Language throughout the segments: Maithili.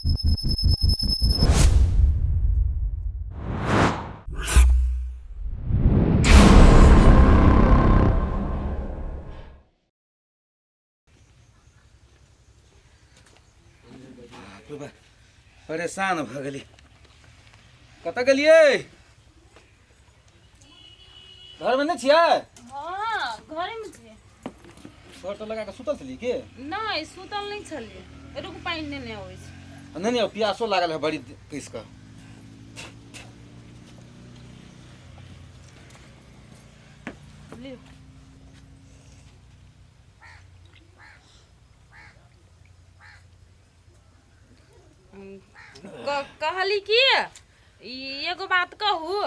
बाप रे बा, परेशान भऽ गेली। कतऽ गेलियै? घरमे नहि छियै? हँ, घरेमे छियै। स्वेटर लगा कऽ सुतल छलियै की? नहि, सुतल नहि छलियै। रुकू, पानि नेने अबै छी। नहि नहि, प्यासो लागल है बड़ी कस कऽ। लियौ। कहली कि ई एगो बात कहू?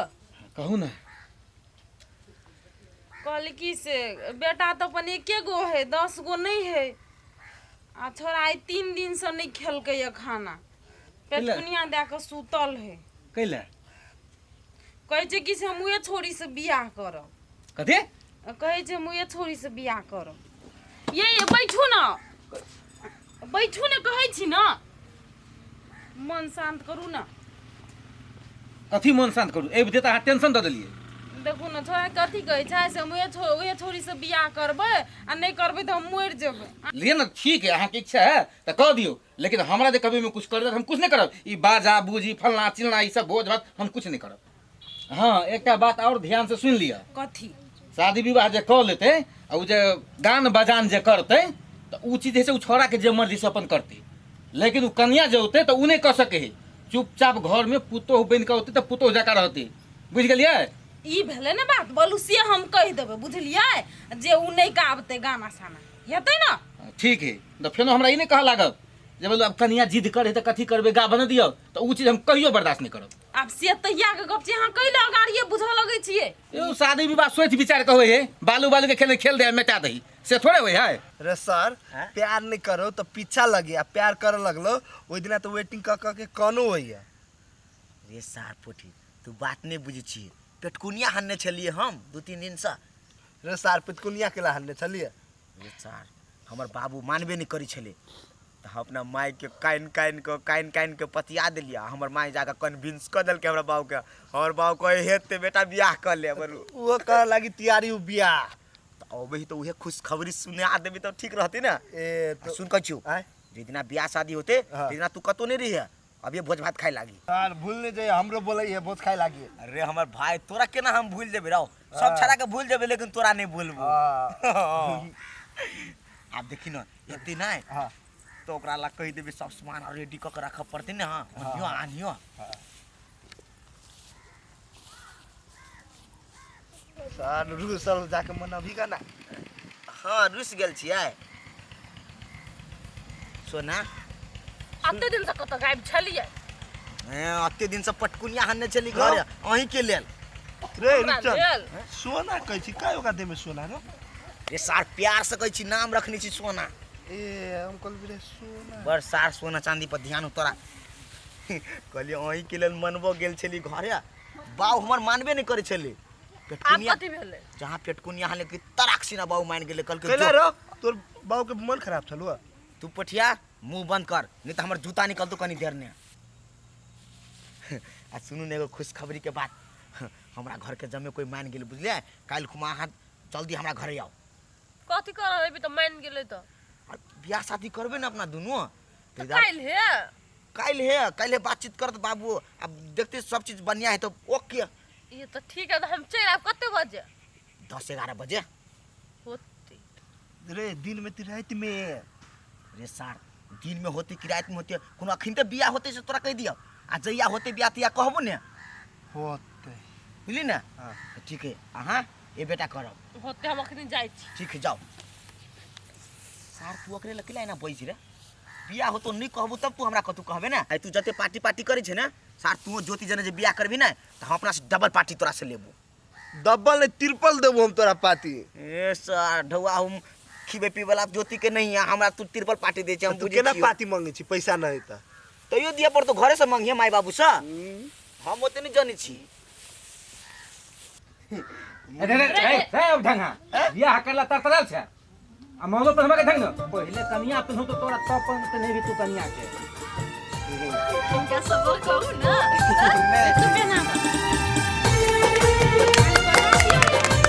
कहू ने। कहली कि से बेटा तऽ अपन एके गो है, 10 गो नहि है। आ छोड़ा आइ 3 दिनसँ नहि खेलकै ये खाना, पेटकुनिया दए कऽ सुतल है। कैला? कहै छै कि से हम उहे छोरीसँ बियाह करब। कथी? कहै छै हम उहे छोरीसँ बियाह करब। ये ये, बैठू ने, बैठू ने, कहै छी ने। मन शान्त करू ने। कथी मन शान्त करू? एहि बुझे तऽ अहाँ टेंशन दऽ देलियै। देखू ने, छोड़ा कथी कहै छै से हम उहे छोरीसँ बियाह करबै आ नहि करबै तऽ हम मरि जेबै। लिअ ने, ठीक है, अहाँके इच्छा है तऽ कह दियौ, लेकिन हमरा जे कभी में कुछ कर दे, हम कुछ नहीं करब। ई बाजा बूजी फलना चिलना ई सब भोज भात हम कुछ नहीं करब। हाँ, एकटा बात और ध्यान से सुन लिअ। कथी? शादी विवाह जे कऽ लेतै आ ओ जे गान बजान जे करतै, तऽ ओ चीज जे छै, ओ छौड़ाके जे मर्जी से अपन करतै, लेकिन ओ कनिया जे औतै तऽ ओ नहि कऽ सकै है। चुपचाप घरमे पुतोहु बनि कऽ औतै तऽ पुतोहु जकाँ रहतै। बुझि गेलियै? ई भेलै ने बात। बोलू, से हम कहि देबै, बुझलियै, जे उ नहि गाबतै गाना साना हेतै ने। ठीक है, तऽ फेनो हमरा ई नहि कहऽ लागत जे बोलू आब कनिया जिद करे तऽ कथी करबै, गाबऽ नहि दियौ, तऽ ओ चीज हम कहियो बर्दाश्त नहि करब। आब से तहिया के गप छै, अहाँ कैला अगाड़िये बुझऽ लगै छियै? यौ, शादी विवाह सोचि विचार के होइ है। बालू बालू के खेल खेल दे, मेटा दही, से थोड़े होइ है। रे सर, प्यार नहीं करो तो पीछा लगे आ प्यार करे लगलो ओहि दिना तो वेटिंग क क के कनो होइया। रे सार पोठी, तू बात नहि बुझै छी। पेटकुनिया हनने छलियै हम 2-3 दिनसँ। रे सार, पेटकुनिया केला हनने छलियै? रे सार, हमर बाबू मानबे नहि करै छलै, तऽ हम अपना मायके कानि कानि कऽ, कानि कानि कऽ पतिया देलियै आ हमर माय जाकऽ कन्विंस कऽ देलकै हमरा बाबूके। हमर बाबू कहै हेतै बेटा, बियाह कऽ ले बरू। ओहो करऽ लागी तैयारी उ बियाह। तऽ अबै तऽ उहे खुशखबरी सुना देबी तऽ ठीक रहतै ने। ए आ सुन, कहै छियौ, आँय? जे दिना बियाह शादी होते, ताहि दिना तू कतौ नहि रहिहे, अभी भोज भात खाए लागी। यार, भूल नहीं जाइए, हमरो बोले है भोज खाए लागी। अरे हमर भाई, तोरा केना हम भूल जेबै रौ? सब छड़ा के भूल जेबै, लेकिन तोरा नहीं भूलबो। आब देखी न, एते नहीं तो ओकरा ला कहि देबै, सब सामान रेडी कऽ के राखऽ पड़तै ने। हाँ, आनियो आनियो। सर, रुक सर, जाके मनबी का ना। हाँ, रुस गेल छियै सोना। अते दिन से कतऽ गायब छलियै? हें, अते दिन से पटकुनिया हन्ने छली घर अहीं के लेल। रे हमरा रुचन लेल? सोना कहै छी का ओकरा देमे सोना रे? रे सार, प्यार से कहै छी, नाम रखने छी सोना। ए, हम कहलियै रे सोना। बड़ सार, सोना चांदी पर ध्यान हो तोरा। कहलियै अहीं के लेल मनबो गेल छली घरे, बाऊ हमर मानबे नहि करै छलै। आब पेटकुनिया कथी भेलै? जहाँ पेटकुनिया हले कि तराक सिना बाऊ मान गेलै, कहलकै कैला जो। रो तोर बाबू के मन खराब छलौ? तू पठिया मुंह बंद कर, नहीं तो हमर जूता निकलतो कनी देर ने। आ सुनू ने, एगो खुशखबरी के बात। हमरा घर के जमे कोई मान गेल, बुझलियै? काल्हि खुमा अहाँ जल्दी हमरा घरे आउ। कथी करऽ अयबी तऽ मानि गेलै तऽ? आ बियाह शादी करबै ने अपना दुनू। तऽ काल्हि हे? काल्हि हे, काल्हि हे बातचीत करत बाबू। अब देखते सब चीज बढ़िया है तो ओके। ई तऽ ठीक है, तऽ हम चलि आयब। कते बजे? 10-11 बजे। होतै? रे, दिन में ती रात में? रे सार, दिन में होते कि रात में होते, कोनो अखन तऽ बियाह होते से तोरा कहि दियौ, आ जहिया होते बियाह तहिया कहबो ने। होते। बुझली ने? हाँ। तऽ ठीक है, अहाँ ए बेटा करब। होते, हम अखनी जाइ छी। ठीक है, जाओ। सार, तू ओकरे लग केला एना बैस रे? बियाह होतो नहीं कहबो तब तू हमरा कतू कहबे ने। आइ तू जते पार्टी पार्टी करै छै ने सार, तू ज्योति जने जे बियाह करबी ने तऽ हम अपना से डबल पार्टी तोरा से लेबो। डबल नहीं, ट्रिपल देबो हम तोरा पार्टी। ए सार ढौआ, हम खिबे पीबे वाला ज्योति के नहीं है, हमरा तू ट्रिपल पार्टी दे छै हम। तू बुझै केना छियौ। पार्टी मांगे छी, पैसा नहीं तऽ? तैयो दिअ पड़तो, घरे से मांगिए माय बाबू से, हम ओते नहीं जानै छी। अरे रे रे रे, अब ढंगा बियाह करला तरतराल छै आ मालो पर हमरा के ढंग न। पहिले कनिया पिन्हू तो तोरा तब पर तो नहीं भी तू कनिया के। इनका सबर करू ना। तू पेना।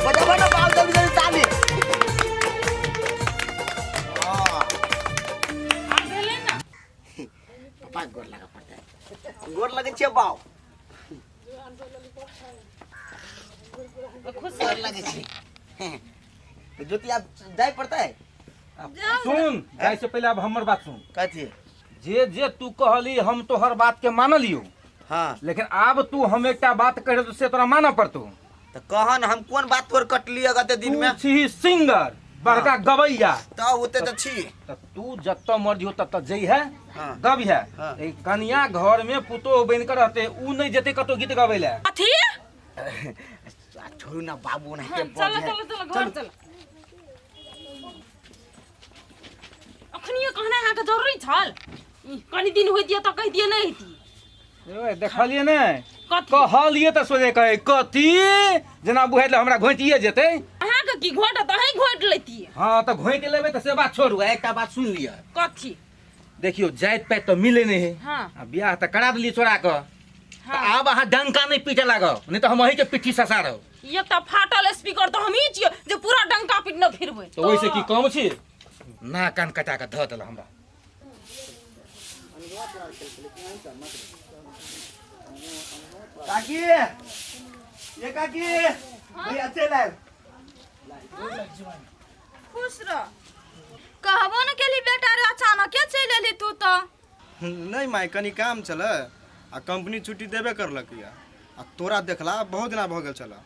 बजाबो ना बाबू, जल्दी जल्दी ताली। आब भेलै ना? पापा के गोर लागऽ पड़तै। गोर लगै छियै बाउ। खुश। गोर लगै छी। ज्योति, आब जाय पड़तै। सुन, जाइ से पहिले आब हमर बात सुन। कथी? जे जे तू कहली, हम तोहर बात के मानलियो। हाँ। लेकिन आब तू हम एकटा बात कह रहल, से तोरा मानऽ पड़तौ। तऽ कहन, हम कोन बात तोर कटलियै कते दिन तू में? छी सिंगर, बड़का गवैया। तऽ ओते तऽ छी। तऽ तू जतऽ मर्जी हो ततऽ जइहे। हाँ। गबिहे। हाँ। ई कनिया घर में पुतोह बनि कऽ रहते, ऊ नहि जेतै कतौ गीत गबै लए। कथी? आ, छोड़ू ना बाबू, ओनाहिते हाँ, चलो। बजै। चलो चलो, घर चलो। अखनियो कहनाइ अहाँके जरूरी छल? ई, कनि दिन होइतियै तऽ कहितियै, नहि होइतियै। ए, देखलियै ने? कथी? कहलियै तऽ सोझे कहै कथी, जेना बुझाइत हमरा घोंटिए जेतै। अहाँके की घोटत? अहीं घोटि लैतियै। हँ, तऽ घोंटि लेबै तऽ से बात छोड़ू, आ एकटा बात सुनि लिअ। कथी? देखियौ, जाति पाति तऽ मिलै नहि है। हाँ। आ बियाह तऽ करा देलियै चोरा कऽ, तऽ हाँ। आब अहाँ डंका नहि पीटऽ लागब, नहि तऽ हम अहीँके पिट्ठी ससारब। एकटा फाटल स्पीकर तऽ हमही छियै जे पूरा डंका पीटने फिरबै। तऽ ओहिसँ की कम छी? नाक कान कटा कऽ धऽ देलक हमरा। काकी, ये काकी, भैया चलि आयल। खुश रह। कहबो न केली बेटा रे, अचानके चलि एली तू तऽ। नहि माय, कनि काम छलै आ कंपनी छुट्टी देबे करलक यऽ, आ तोरा देखला बहुत दिना भऽ गेल छलै,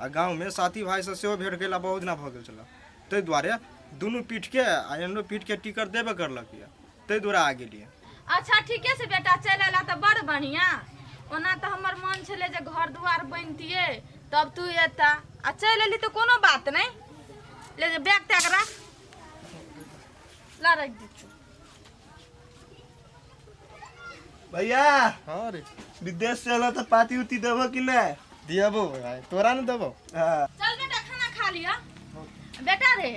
आ गाँवमे साथी भाइसँ सेहो भेँट केला बहुत दिना भऽ गेल छलै, ताहि दुआरे दुनू पीठके आ एनो पीठके टिकट देबे करलक यऽ, ताहि दुआरे आ गेलियै। अच्छा, ठीके छै बेटा, चलि अयला तऽ बड़ बढ़िआँ। ओना तऽ हमर मन छलै जे घर दुआर बनितियै तब तू एता, आ चलि एली तऽ कोनो बात नहि। ले जे बैग तैग राख, ला राखि दै छियौ। भैया। हाँ रे। विदेश से एलो तऽ पाती उती देबो कि नहि? दियबो भाई, तोरा ने देबो। हाँ। चल बेटा, खाना खा लिअ। बेटा रे,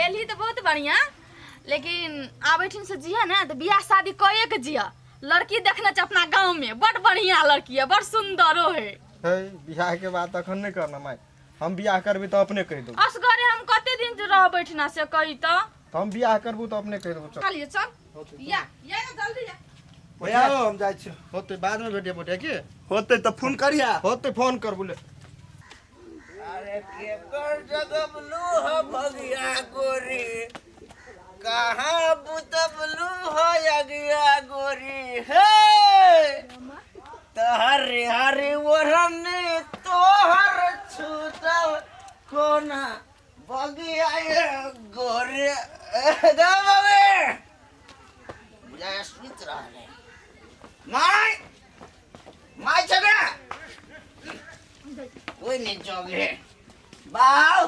एलही तऽ बहुत बढ़िआँ, लेकिन आब एहिठाम से जिह ने तऽ बियाह शादी कए के जिह। लड़की देखने छै अपना गाँव में, बड़ बढ़िया लड़की है, बड़ सुंदरो है। हे, बियाह के बात अखन नहि करना माय, हम बियाह करबी तऽ अपने कहि देबो। असगरे हम कते दिन से रहब एहिठिना, से कही तऽ। तऽ हम बियाह करबू तऽ अपने कहि देबो, चल। खा लिअ, चल या या ना, जल्दी या। भैया हो, हम जाइ छी। होते, बाद में भेटिए बोटिया की। होते तऽ फोन करिया। होते, फोन करबू ले। अरे, केकर जगबलू ह भगिया गोरी, कहाँ बुतबलू ह अगिया गोरी, हे तोहर हरी ओढ़नी तोहर छूटल कोना बगिया ये गोरी। गे बाबे, बुझाय सुति रहलै। माय, माय छगे? कोई नहीं जोगे। बाउ,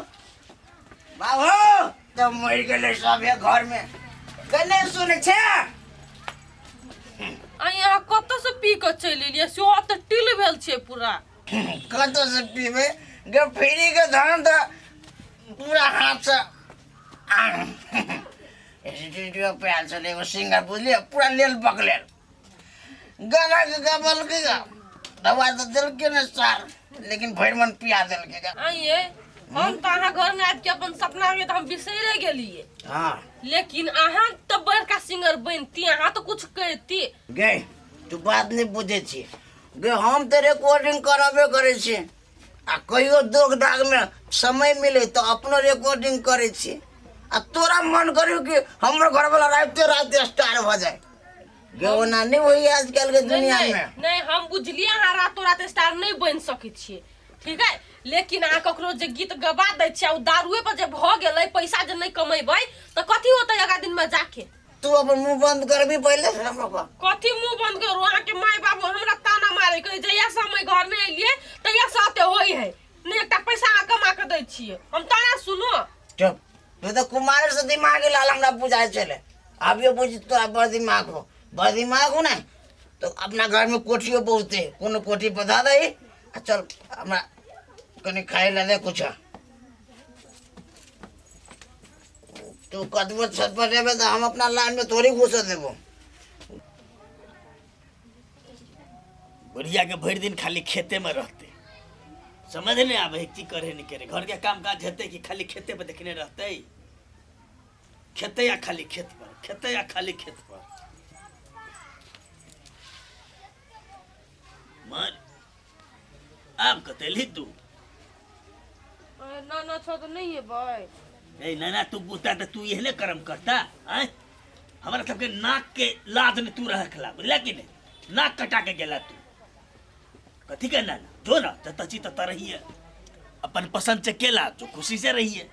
बाबू तऽ मरि गेलै सब घर में, कने सुनै छै? आ यहाँ कतऽसँ पी कऽ चलि एलियै? सेहो तऽ टिल भेल छै पूरा। कतऽ से पीबै गे? फ्री के धान तऽ पूरा हाथ से स्टूडियो पे आयल छलै एगो सिंगर, बुझलियै? पूरा लेल बकलेल गाना के गबलकै गा, दवा तऽ देलकै ने सार, लेकिन भरि मन पिया देलकै गा। आइए, हम तऽ अहाँ घरमे आबि के अपन सपना में तऽ हम बिसैरे गेलियै। हाँ। लेकिन अहाँ तऽ बड़का सिंगर बनती, अहाँ तऽ कुछ करती। गे, तू बात नहि बुझै छी गे। हम तऽ रिकॉर्डिंग करबे करै छी, आ कहियो दोग दागमे समय मिले तऽ अपनो रिकॉर्डिंग करै छी, आ तोरा मन करियो कि हमर घरवाला राइते राइते स्टार भऽ जाए गे, ओना नहि होइए आजकल के दुनिया नहीं, में। नहीं, हम बुझलियै, अहाँ रातो रात स्टार नहि बनि सकै छियै, ठीक है, लेकिन अहाँ ककरो जे गीत गवा दै छियै, आ ओ दारुए पर जे भऽ गेलै, पैसा जे नहि कमेबै तऽ कथी होतै आगा दिनमे जाके? तू अपन मुंह बंद करबी पहिले से हमरा को। कथी मुंह बंद करू? अहाँके माय बाबू हमरा ताना मारे, कहै जहिया से हम एहि घर में एलियै तहिया से एते होइ है, नहि एकटा पैसा अहाँ कमा के दै छियै, हम ताना सुनू? चुप, तू तऽ कुमार से दिमाग लाल हमरा बुझाइ छलै, अभियो बुझ तोरा बड़ दिमाग हो, बड़ दिमाग हो ने तो अपना घर में कोठियो बहुते, कोनो कोठी पर धऽ दही आ चल हमरा कनि खाय लए दे कुछ। तू कतबो छत पर जेबे तऽ हम अपना लाइन में थोड़ी घुसऽ देबो। बुढ़िया के भरि दिन खाली खेते में रहते, समझ नहीं आवे है की करे नहीं करे। घर के काम काज हेतै कि खाली खेते पर देखने रहते, खेते या खाली खेत पर, खेते या खाली खेत पर। मार आब कतेली तू? ना ना छो तो नहीं एबै। ए नाना तू बूता तऽ तू एहने कर्म करता आँय? हमरा सबके नाक के लाज ने तू रखला, बुझला कि नहीं? नाक कटा के गेला तू। कथी के नाना? जो ना जतऽ छी ततऽ रहिए, अपन पसंद से केला जो खुशी से रहिए।